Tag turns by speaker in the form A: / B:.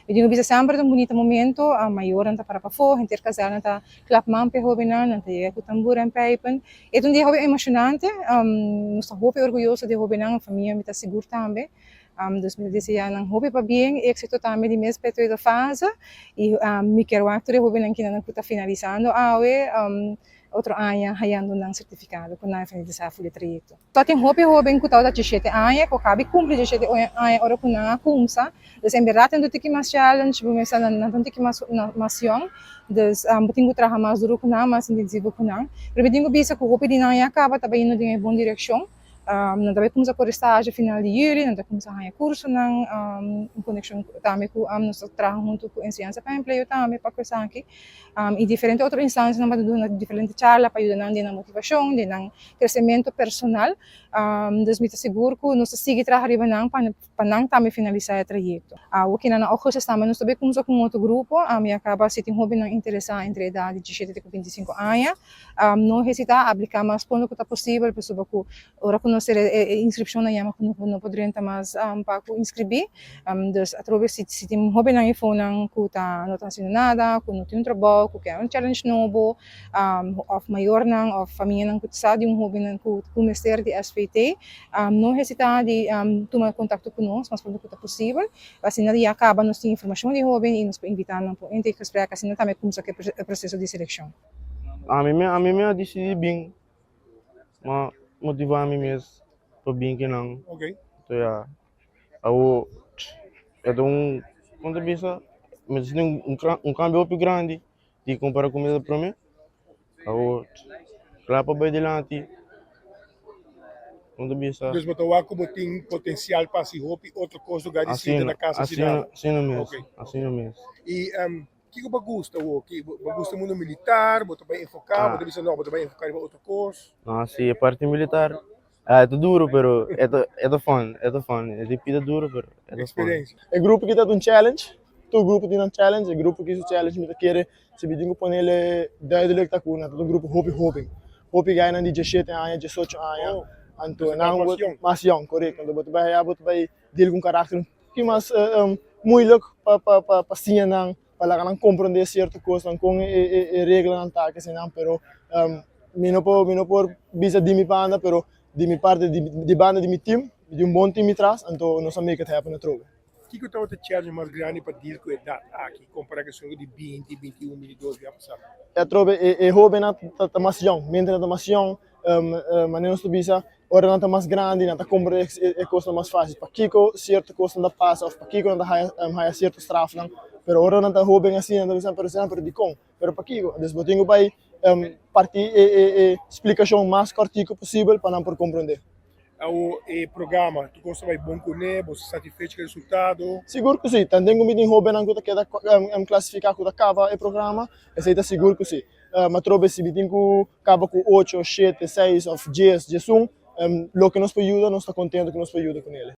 A: Mi tin ku bisa semper ta un bunita momento, mayornan ta para pafó, henter kazèrna ta klap man pa e hóbennan, nan ta yega ku tambura en pijpen. E ta un dia hopi emoshonante, nos ta hopi orguyoso di e hóbennan, famia mi ta sigur tambe. Dus mi ta deseá nan hopi pabien, éksito tambe di mes pa e tweede fase i mi kier wak tur e hóbennan kinan ku ta finalisando awe. Otro aña hayando nan sertifikado ku nan a finalisá fu di trayekto. Ta tin hopi hóben ku tabata djeshete aña ku a kabi kumpli djeshete aña ora ku nan a kumsa. Dus en bèrdat nan ta un tiki mas challenge, bo mester nan ta un tiki mas mas yòn. Dus bo tin ku traha mas duru ku nan, mas intensivo ku nan. Pero mi tin ku bisa ku hopi di nan ya kaba ta bayendo den e bon direkshon. Nan ta bai kumsa kore stage final di juli, nan ta kumsa haña kursonan en konekshon tambe ku nos ta traha huntu ku Enseñansa pa Empleo tambe pa ku esaki. I diferente otro instansianan pa ta duna diferente charla pa yuda nan den nan motivashon, den nan kresementu personal. Dus mi ta sigur ku nos ta sigui traha riba nan pa pa nan tambe finalisá e trayekto. Awor kina na ougùstus tambe nos ta bai kumsa ku un otro grupo. Mi a kaba si tin hóbennan interesá entre edat di dishete te ku bintisinko aña. No hesitá apliká mas pronto ku ta posibel pasobra ku ora ku nos sera e inskripshonnan yama ku no por drenta mas pa ku inskribí. Dus atrobe si si tin hóbennan efonan ku ta no ta hasiendo nada, ku no tin un trabou, ku kier un challenge nobo òf mayornan òf famianan ku sa di un hóbennan ku mester di SVT, No hesitá di tuma kontakto ku nos mas pronto ku ta posibel. Asina ya kaba nos tin informashon di hóben i nos por invitá nan pa un intakegesprek asina tambe kumsa ku e proseso di selekshon.
B: Ami me ami me a disidí bin, ma motivá mi mes pa bin kinan. Anto ya awo e ta un kon ta bisa mi ta sinti un kambio hopi grandi di kompara ku mi ta promé. Awor, kla pa bai dilanti, no ta bisa.
C: Dus bo ta wak ku bo tin potensial pa hasi hopi otro kos lugar di sinta na kas hasi nada?
B: Asina mes, asina mes.
C: I kiko bo gusta awor? Bo gusta mundu militar? Bo ta bai enfoká? Bo ta bisa no, bo ta bai enfoká riba otro kos?
B: No, si e parti militar E ta duro pero e ta e ta fun e ta fun e ta pida duro pero e ta fun.
C: Experiencia.
D: E grupo ki ta un challenge, tur grupo tin nan challenge, e grupo ki su challenge mi ta kere si mi tin ku ponele duidelijk ta ku nan ta un grupo hopi hoben, hopi gainan di diesshete aña, diesocho aña, anto nan mas yòn, korekto, anto bo ta bai haya bo ta bai deal ku un karakter un poki mas moeilijk pa pa pa pa siña nan, pa laga nan komprende sierto kosnan kon e reglanan ta kesenan pero mi no por mi no por bisa di mi banda pero di mi parte di banda di mi team mi tin un bon team mi tras anto nos a make it happen atrobe.
C: Kiko tabata e challenge mas grandi pa deal ku edat aki kompara ku esun di binti, binti un, binti dos bia pasá?
D: Atrobe e hobennan ta mas yòn, mientras nan ta mas yòn Manera nos ta bisa, ora nan ta mas grandi nan ta komprende e kosnan mas fásil. Pakiko sierto kosnan ta pasa òf pakiko nan ta haya sierto strafnan. Pero ora nan ta hóben asina nan ta bisa, pero esei pero dikon? Pero pakiko? Entonces bo tin ku bai parti e splikashon mas kòrtiku posibel pa nan por komprende.
C: Awor e programa, tur kos ta bai bon kuné? Bo ta satisfecho ku e resultado?
D: Sigur ku si. Tanten ku mi tin hóbennan ku ta keda klasifiká ku ta kaba e programa, esei ta sigur ku si. Ma trobe si mi tin ku kaba ku ocho, shete, seis òf dies, diesun, loke nos por yuda nos ta kontento ku nos por yuda ku nel.